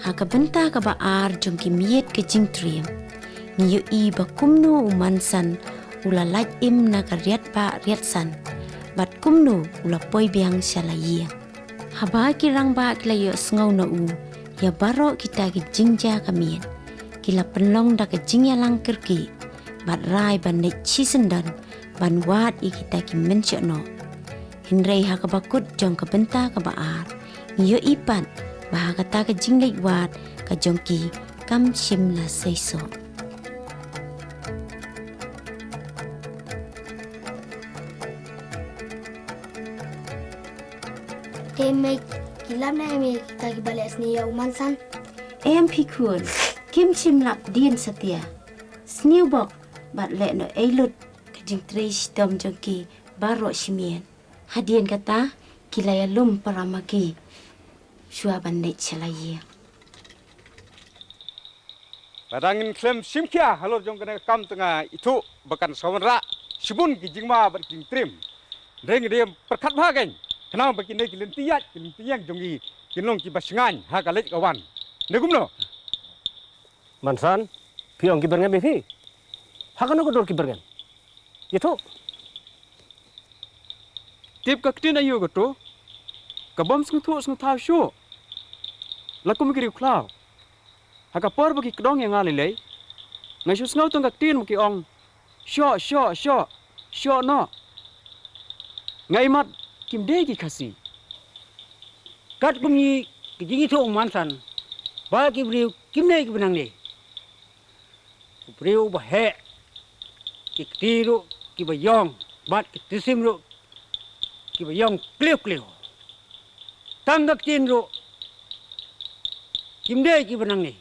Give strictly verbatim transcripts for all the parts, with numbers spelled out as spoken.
Ha ka bynta kaba ar jong ki miet ka jingtriem, ngi ïohi ba kumno u Mansan u la lait im na ka riat ba riat san, bad kumno u la poi biang sha la ïing. Haba ki rangbah ki la ïohsngew na u ïa baroh kita ki jingjia ka miet, ki la pynlong da ka jingïalang kyrkieh bad rai ban leit shisyndon ban wad ïa kita ki mynshohnoh. Hynrei ha kaba kut jong ka bynta kaba ar, ngi ïohi pat ba ha kata ka jingleit wad ka jong ki kam shym la seisoh. Te mei, ki lap ne em ïa kita kiba leh sniew ïa u Mansan? Em phi khun, kim shym lap dien satia. Sniew bok bad leh noh ei lut ka jingtrei shitom jong ki baroh shi miet. Hadien kata ki la ïalum para ma ki shuwa ban leit sha la ïing. Lada ngin khlem shim khia halor jong kane ka kam te nga ithuh ba kan sa wanrah shibun ki jingma bad ki jingtriem. Hynrei ngi dei pyrkhat bha kein khnang ba kine ki lynti ïaid ki lynti ïeng jong ngi kin long kiba shngaiñ ha ka leit ka wan. Ne kumno? Mansan, phi ong ki byrngem ïa phi? Ha kano ka dur ki byrngem? Ïathuh. Tip ka ktien aïu kato? Ka bym sngewthuh sngewthaw shuh. La kum ki riewkhlaw. Ha ka por ba ki kdong ïa nga lei lei, nga shu sngew tang ka ktien ba ki ong, "Shoh, shoh, shoh, shoh noh." Nga imat kim dei ki Khasi. Katkum ngi ki jingithuh u Mansan ba ki briew kim dei kiba nangne. U briew ba heh, ki kti ruh kiba ïong, bad ki tisim ruh kiba ïong kliw kliw. Tang ka ktien ruh kim dei kiba nangne.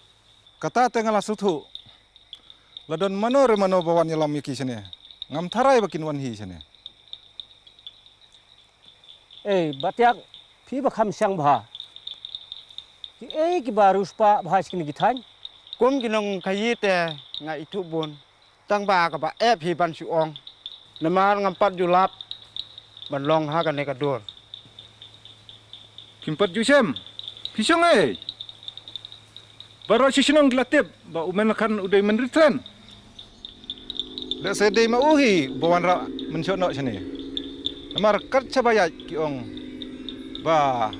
Kata te nga la sngewthuh. La don mano re mano ba wan ïalam ïa ki shane. Ngam tharai ba kin wan hi shane. Ei, Batiak, phi ba kham shang bha. Kiei kiba riewspah bha sha kine ki thaiñ? Kum ki nongkhaïi te nga ithuh bun. Tang ba kaba eh phi ban shu ong. Namar ngam pat ju lap ban long ha kane ka dur. Phim pat ju shem, phi shong ei. Baroh shi shnong ki la tip ba u Menlakhan u dei u men rithlen. Lehse dei ma u hi uba wanrah mynshohnoh shane. Namar kat shaba ïaid ki ong ba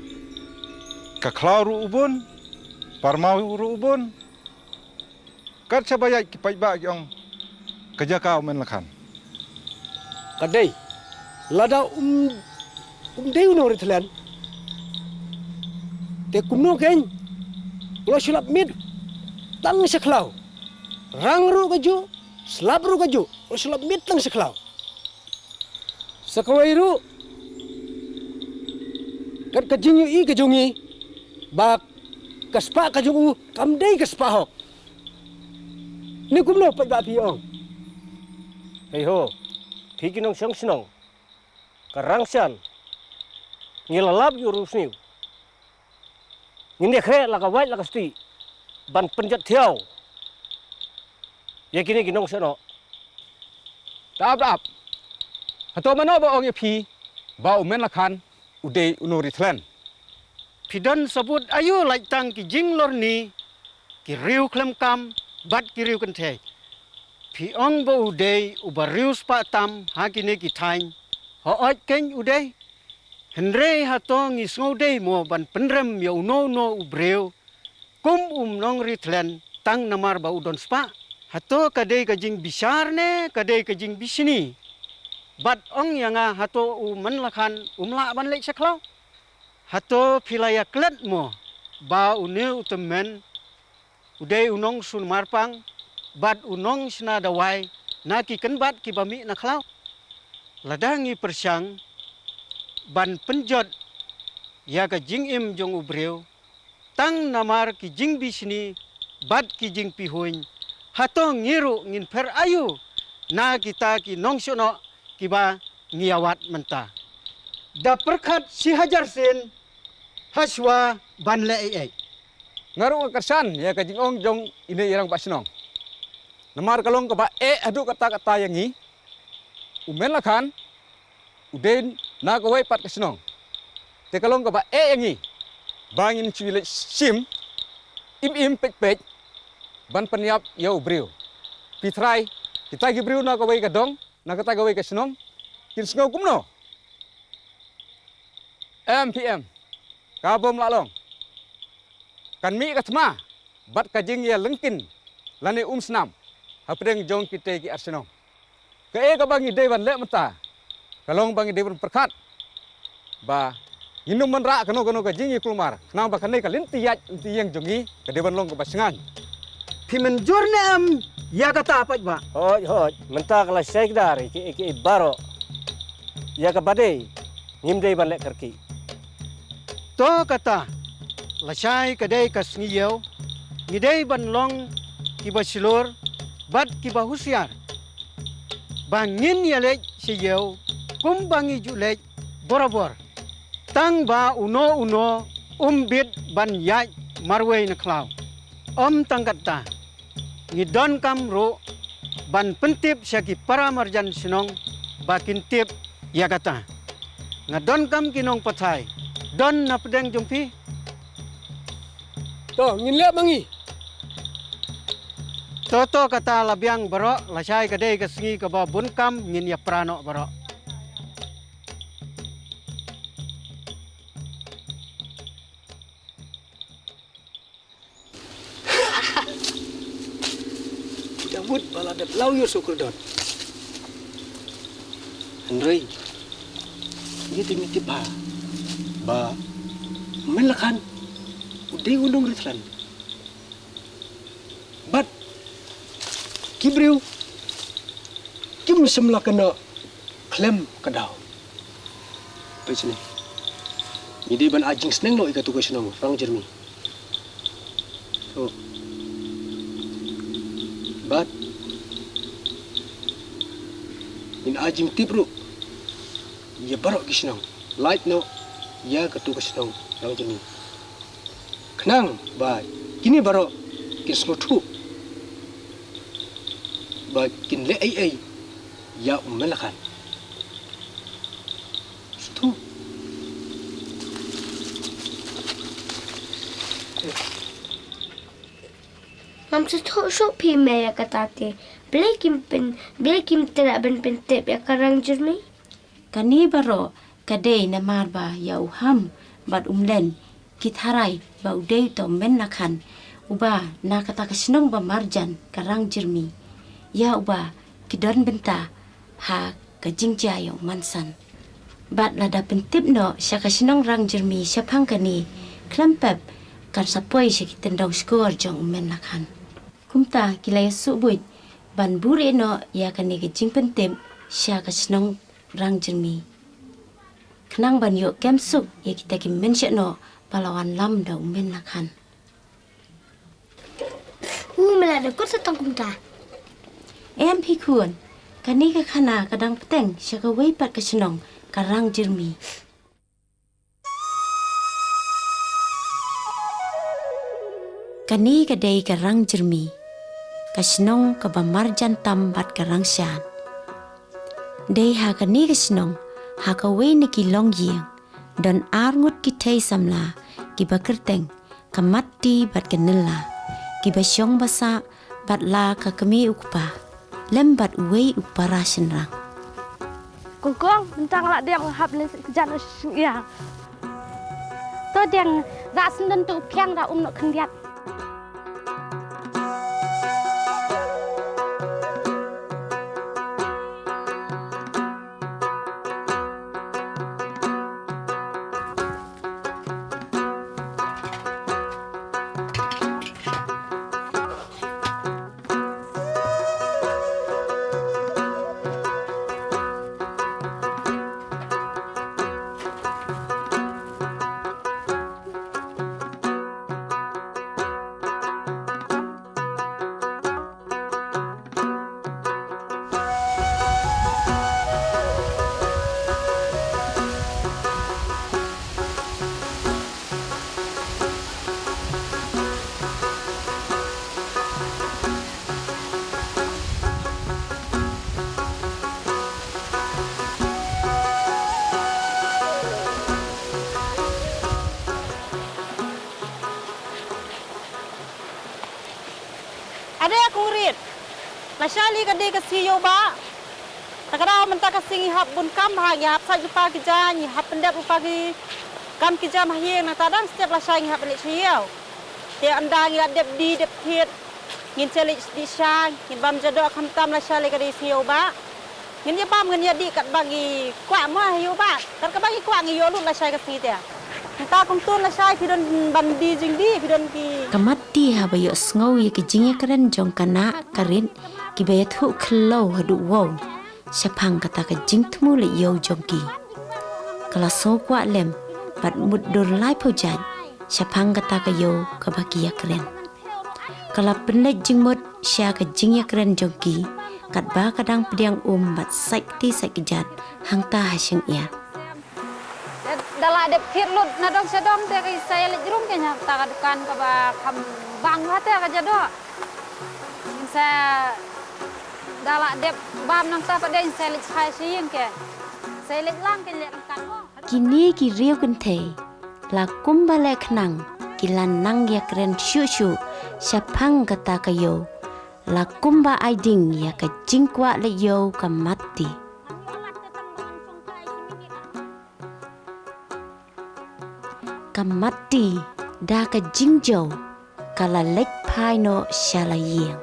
ka khlaw ruh u bun, parmaw ruh u bun. Kat shaba ïaid ki paidbah ki ong ka jaka u Menlakhan. Ka dei, lada um, um dei u nongrithlen, te kumno kein u la shu lap miet tang sha khlaw? Rang ruh kajuh, slap ruh kajuh, u la shu lap miet tang sha khlaw. Sa kawei ruh, kat ka jingïohi ka jong ngi ba ka spah ka jong u kam dei ka spah hok. Ne kumno pat ba phi ong? Hei ho, phi ki nongshong shnong, ka Rangshan, ngi la lap ïa u riewsniew. Ngin ïakhreh la ka wait la ka stieh ban pynjot thiaw ïa kine ki nongshong shnong. Dap dap. Hato mano ba ong ïa phi ba u Menlakhan u dei u nongrithlen? Phi don sabut aïu lait tang ki jinglorni, ki riew khlem kam bad ki riew kynthei? Phi ong ba u dei uba riewspah tam ha kine ki thaiñ. Hooid kein u dei. Hynrei hato ngi sngew dei mo ban pynrem ïa uno uno u briew kum u nongrithlen tang namar ba u don spah? Hato ka dei ka jingbishar ne ka dei ka jingbishni? Bad ong ïa nga, hato u Menlakhan um lah ban leit sha khlaw? Hato phi la ïaklet mo ba une u tymmen u dei u nongsumar pang bad u nongshna dawai na ki kynbat kiba mih na khlaw? Lada ngi pyrshang ban pynjot ïa ka jingim jong u briew tang namar ki jingbishni bad ki jingpihuiñ, hato ngi ruh ngin pher aïu na kita ki nongshong shnong kiba ngi ïawad mynta? Da pyrkhat shi hajar sien ha shuwa ban leh ei ei. Nga ruh nga kyrshan ïa ka jingong jong ine i rangbah shnong. Namar ka long kaba eh haduh katta katta ïa ngi. U Menlakhan u dei na kawei pat ka shnong. Te ka long kaba eh ïa ngi ba ngin shu leit shim im im peit peit ban pynïap ïa u briew. Phi trai, kita ki briew na kawei ka dong, na kata kawei ka shnong, kin sngew kumno? Em phi em, ka bym lah long. Kan mih ka thma bad ka jingïalyngkhin lane umsnam hapdeng jong kitei ki ar shnong. Kaei kaba ngi dei ban leh mynta ka long ba ngi dei ban pyrkhat ba ngin ym wanrah kano kano ka jingïakulmar, khnang ba kane ka lynti ïaid lynti ïeng jong ngi ka dei ban long kaba shngaiñ. Phi mynjur ne em ïa kata paidbah? Hooid, hooid, mynta ka la shai kdar ïa kiei kiei baroh. Ïa kaba dei ngim dei ban leh kyrkieh. To kata, lashai ka dei ka sngi ïew, ngi dei ban long kiba shlur bad kiba husiar ba ngin ïaleit sha ïew kumba ngi ju leit borabor, tang ba uno uno um bit ban ïaid marwei na khlaw. Ym tang katta, ngi donkam ruh ban pyntip sha ki para marjan shnong ba kin tip ïa kata. Nga donkam ki nongpathai, don na pdeng jong phi? To, ngin leh ma ngi. To to kata, la biang baroh, lashai ka dei ka sngi kaba bun kam, ngin ïa pra noh baroh. Phi dang mut ba la dep law ïa u soh kordor. Hynrei ngi te ngi tip bha ba u Myn Lakhan u dei u nongriewtlan. Bad ki briew kim shym la kynnoh khlem ka daw. Peit shane. Ngi dei ban ai jingsneng noh ïa katu ka shnong Rangjyrmi. To. Bad ngin ai jingtip ruh ïa baroh ki shnong. Lait noh ïa katu ka shnong Rangjyrmi. Khnang ba kine baroh kin sngewthuh ba kin leh ei ei ïa u Myn Lakhan. Sngewthuh. Ngam sngewthuh shuh phi mei ïa kata te. Balei kim pyn, balei kim treh ban pyntip ïa ka Rangjyrmi? Kane baroh ka dei namar ba ïa u Ham bad u Mlen ki tharai ba u dei uta u Myn Lakhan uba na kata ka shnong ba marjan ka Rangjyrmi, ïa uba ki don bynta ha ka jingjia ïa u Mansan. Bad lada pyntip noh sha ka shnong Rangjyrmi shaphang kane, khlem pep kan sa poi sha ki tyndong shkor jong u Myn Lakhan. Kumta ki la ïa suh buit ban buhrieh noh ïa kane ka jingpyntip sha ka shnong Rangjyrmi, khnang ban ïoh kem suk ïa kita ki mynshah noh ba la wanlam da u Myn Lakhan. U, me la da kut sa tang kumta. Em phi khun, kane ka khana ka dang bteng sha kawei pat ka shnong, ka Rangjyrmi. Kane ka dei ka Rangjyrmi, ka shnong kaba marjan tam bad ka Rangshan. Dei ha kane ka shnong, ha kawei na ki longïing, don arngut ki thei samla kiba kyrteng ka Matti bad ka Nylla, kiba shong ba sah bad la ka kmie u kpa lem bad uwei u para shynrang. Kong kong, mynta nga la dep nga hap leit sha jan u shyngiar. To deng, rah sendon tu u phiang, rah um noh khyndiat. Lashai lei ka dei ka sngi ïew bah. Ta ka daw mynta ka sngi ngi hap bun kam bha, ngi hap sait lypa ki jaiñ, ngi hap pyndep lypa ki kam ki jam ha ïing, nangta dang step lashai ngi hap leit sha ïew. Te ynda ngi la dep die dep thied, ngin sa leit dih sha, ngin bam ja doh, khamtam lashai lei ka dei sngi ïew bah. Ngin ïa bam, ngin ïa dih katba ngi kwah mo ha ïew bah. Kat kaba ngi kwah ngi ïoh lut lashai ka sngi te. Nangta kumto lashai phi don ban die jingdie, phi don ki. Ka Matti haba ïohsngew ïa ki jingïakren jong ka Nah ka Rit kiba ïathuh khyllew haduh wow shaphang kata ka jingthmu leit ïew jong ki, ka la sngew kwah lem bad mutdur laiphew jait shaphang kata ka ïew kaba ki ïakren. Ka la pynleit jingmut sha ka jingïakren jong ki katba ka dang pdiang um bad sait kti sait kjat hangta ha shyngiar. Da la dep thied lut na dong sha dong te ka sa ïa leit jrung kein hangta ka dukan kaba kham bang bha te ka ja doh. Ngin sa da la dep bam nangta pat de ngin sa ïa leit shai sha ïing kein. Sa ïa leit lang kein leit ryngkat mo. Kine ki riew kynthei la kumba leh khnang ki la nang ïakren shuh shuh shaphang kata ka ïew. La kumba ai ding ïa ka jingkwah leit ïew ka Matti. Ka Matti da ka jingjaw ka la leit phai noh sha la ïing.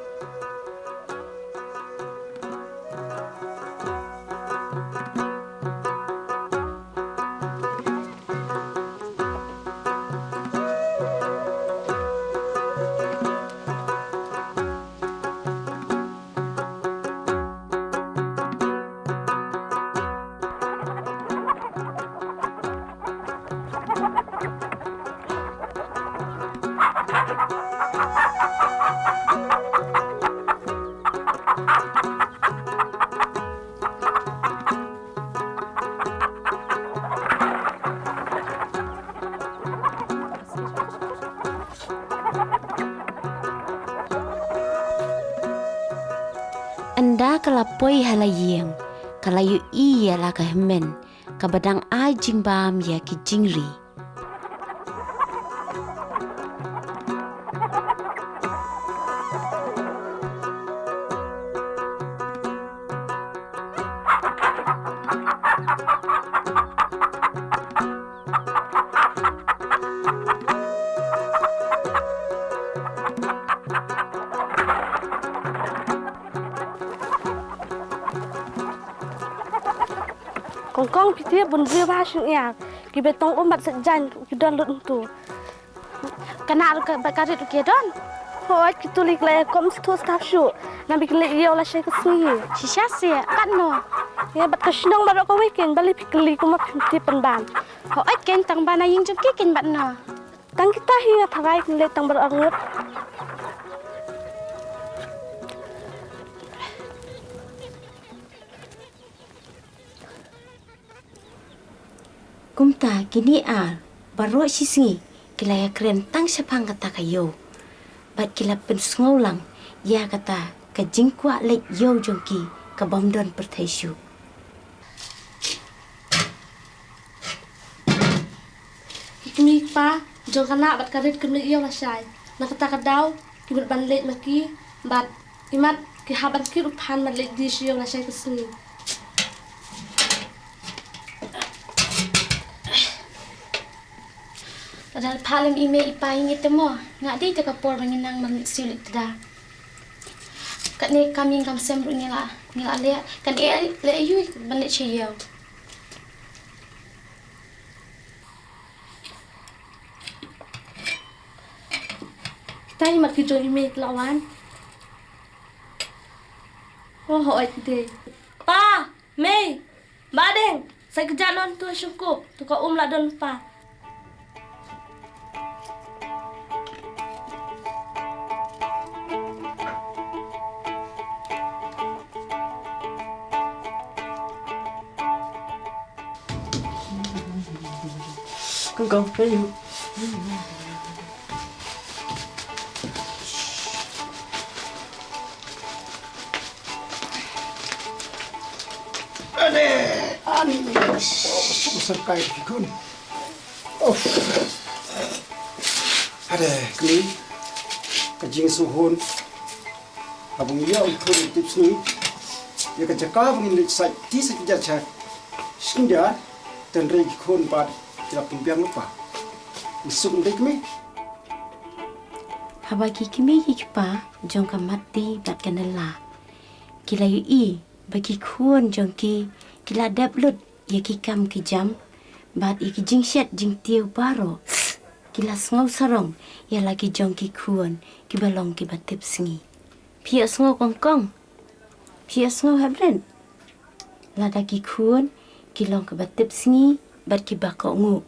Ynda ka la poi ha la ïing, ka la ïohi ïa la ka hynmen kaba dang ai jingbam ïa ki jingri. Kong kong, phi tip bun briew ba ha shyngiar kiba tong um bad sait jaiñ ki don lut hangto. Ka Nah ruh ka, bad ka Rit ruh ki don. Hooid, kito lei ki la ïakob sngewthuh sngewthuh shuh. Namar ki leit ïew lashai ka sngi. Shisha seh, katno? Ïa, bad ka shnong baroh kawei kein, balei phi kylli, kumno phim tip pynban? Hooid kein, tang ba na ïing jong ki kein bad no. Tang kita hi nga tharai kin leit tang baroh arngut. Kumta kine ar baroh shisngi ki la ïakren tang shaphang kata ka ïew bad ki la pynsngew lang ïa kata ka jingkwah leit ïew jong ki ka bym don pyrthei shuh. Ki kmie ki kpa jong ka Nah bad ka Rit kim leit ïew lashai. Na kata ka daw ki mut ban leit ma ki bad imat ki hap ban kit u phan ban leit die sha ïew lashai ka sngi. Lada phah lem i mei i pa ïa ngi te mo, nga dei te ka por ba ngin nang ban leit siew leit tda. Katne kam ïing kam sem ruh ngi la, ngi la leh, kan eh leh aïu ban leit sha ïew. Kita i mat ki jong i mei ki la wan. Oh, hooid ki dei. Pa, Mei, Bah Deng, sa ïakjat noh to ha shongkup, to ka um la don lypa. Kong kong, ayo. Ade, ani, oh, suk sangkai ki khun. Oh. Ade, kli. Ka jingsngewhun. Ba ngin ïoh ki khun tipsngi ïa ka jaka ba ngin leit sait ti sait jat sha Shindia, hynrei ki khun pat ki la pynbiang lypa. Ngi suk ym dei kmie. Haba ki kmie ki kpa jong ka Mati bad ka Nella ki la ïohi ba ki khun jong ki ki la dep lut ïa ki kam ki jam bad ïa ki jingshet jingtiew baroh, ki la sngew sarong ïa la ki jong ki khun kiba long kiba tipsngi. Phi ïohsngew kongkong? Phi ïohsngew hapdeng? Lada ki khun ki long kiba tipsngi bad kiba kohnguh,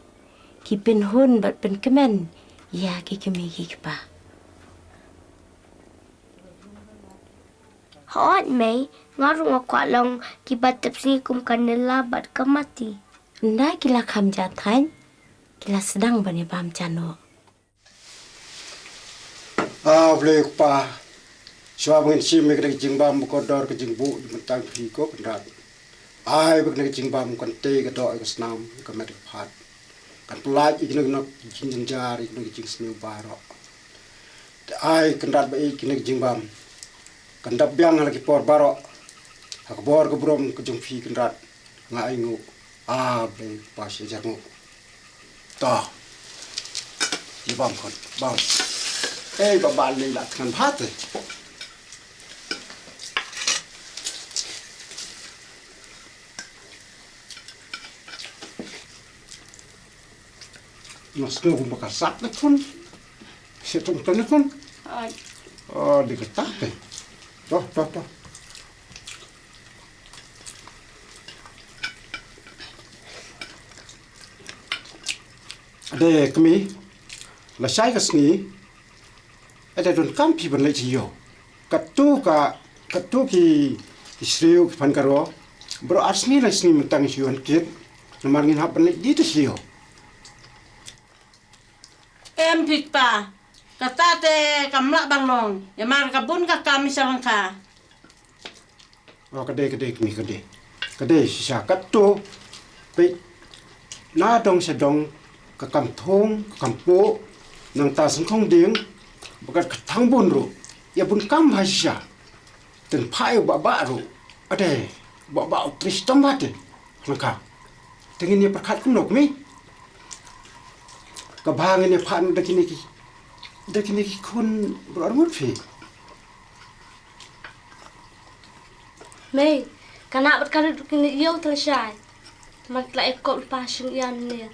ki pynhun bad pynkmen ïa ki kmie ki kpa. Hooid mei, nga ruh nga kwah long kiba tipsngi kum ka Nella bad ka Mati. Ynda ki la kham ja thaiñ, ki la sdang ban ïa bam ja noh. Ah, Blei Kpa, shuwa ba ngin shim ïa kane ka jingbam ba kordor, ka jingbuh jingmyntang phi ko Kynrad, ai ba kane ka jingbam kan tei ka doh ïa ka snam, ka met ka phad, kan pyllait ïa kino kino ki jingjynjar, ïa kino ki jingsniew baroh. Te ai Kynrad ba ïeit, kane ka jingbam kan dap biang ha la ki por baroh ha ka bor ka burom ka jong phi Kynrad. Nga ainguh. Ah, Blei Kpa shi hajar nguh. To. Ïa bam khun, bam. Ei, ba ba lei la thngan bha te. Nga sngew kumba ka sap ne khun. Shi tong tong ne khun. Ai. Oh, di ka tak te. To, to, to. Ade kmie, lashai ka sngi, ade donkam phi ban leit sha ïew. Katto ka, katto ki, ki shriew ki phan ka ro. Baroh ar sngi lai sngi mynta ngi shu wan kit. Namar ngin hap ban leit die te sha ïew. Em phi kpa, kata te kam lah ban long, ïa mar ka bun ka kam sha lyngkha. Oh, ka dei, ka dei kmie, ka dei. Ka dei shisha katto. Peit, na dong sha dong, ka kam thung, ka kam puh, nangta sngewkhong dieng, bad ka thang bun ruh. Ïa bun kam bha shisha. Tang phah ïa u Bah Bah ruh. Ade, u Bah Bah u trei shitom bha te. Lyngkha. Te ngin ïa pyrkhat kumno kmie? Kaba ngin ïa phah noh da kine ki, da kine ki khun baroh arngut phi. Mei, ka Nah bad ka Rit ruh kin leit ïew te lashai. Te man ki la ïakop lypa shyngiar mynne.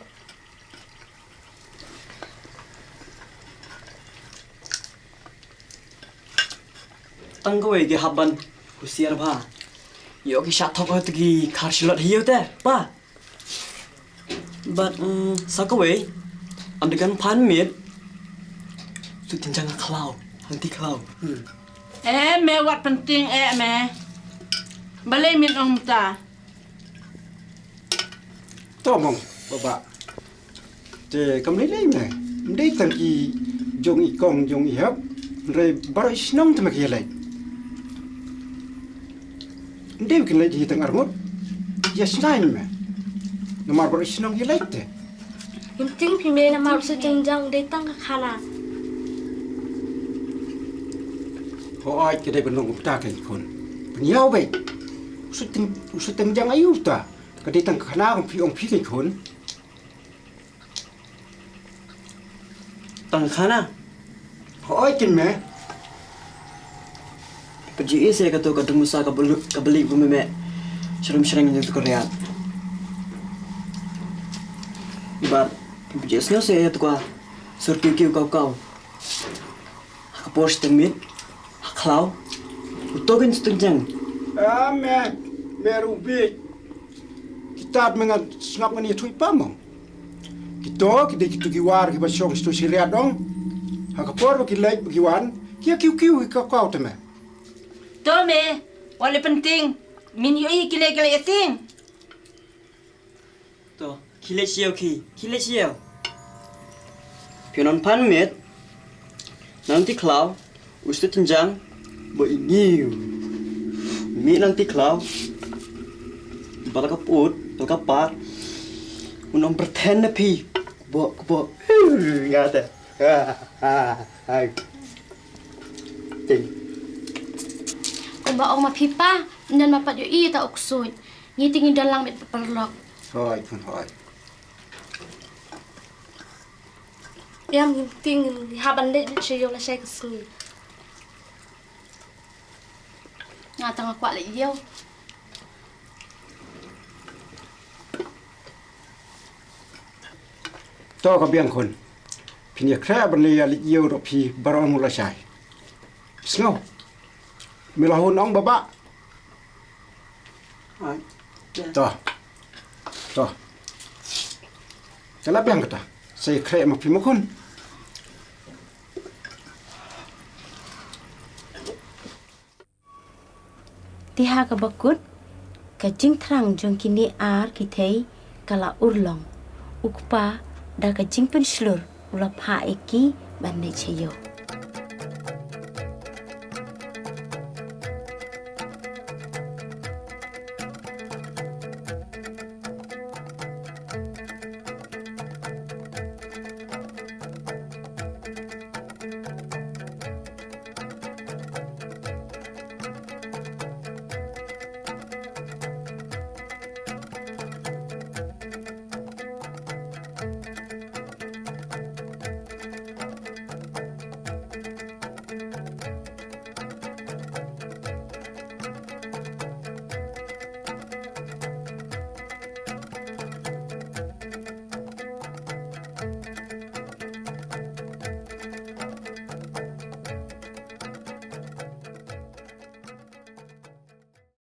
Tang kawei ki hap ban husiar bha. Ïoh ki shah thok ha ki khar shilot ha ïew te, pa. Bad, mm, sa kawei, ym dei ban phan miet. Shu tynjang ha khlaw, hangtei khlaw. Hmm. Eh, me wat pyntieng eh me. Balei men ong mynta? To mo, Bah Bah. Te kam lei lei me. Ym dei tang ki jong i kong jong i hep. Hynrei baroh i shnong te me ki leit. Ym dei kin leit hi tang arngut. Ïa sngewbha me. Namar baroh i shnong i leit te. Ym tieng phi me, namar u Sutynjang dei tang ka khana. Hooid, ka dei ban long kumta kein khun. Pynïaw beit. U Sutyn, u Sutynjang aïu ta? Ka dei tang ka khana, ong phi, ong phi kein khun. Tang ka khana. Hooid kein me. Pynjah ïa se kato ka dungmusa ka belu-, ka beli bumi me. Shrem shrem ïa kato ka riat. Bad pynjah ïa se ïa kato ka sur kiu kiu kau kau. Ha ka por shiteng miet, ha khlaw, uto kein Sutynjang. Ah, me, me ruh bit. Kita me nga sngap ngan ïathuh pat mo. Kito, ki dei kito ki war kiba shong shito shi riat dong. Ha ka por ba ki leit ba ki wan, ki ïa kiu kiu ki kau kau te me. To me, wat leh pyntieng, men ïohi kine ki leit ïa tieng. To, khie leit sha ïew khie, khie leit sha ïew. Phi nang phan miet, nangtei khlaw, u Sutynjang, ba i ngiu. Miet nangtei khlaw, ba la ka put, ba la ka par, u nang pretend na phi, kbo, kbo, nga te. Hai. Ting. Ba ong ma phi pa, ynda ma pat ïohi ta u ksuid. Ngi te ngin don lang beit paralok. Hooid, khun hooid. Ïa ngin te ngin hap ban leit sha ïew lashai ka sngi. Nga tang nga kwah leit ïew. To ka biang khun. Phin ïakhreh ban leit ïa leit ïew ruh phi baroh ngut lashai. Sngew. Me la hun ong baba. Ai. To. To. Ka la biang kata. Sa ïakhreh ma phi ma khun. Te ha kaba kut, ka jingthrang jong kine ar ki thei ka la urlong. U kpa da ka jingpynshlur u la phah ïa ki ban leit sha ïew.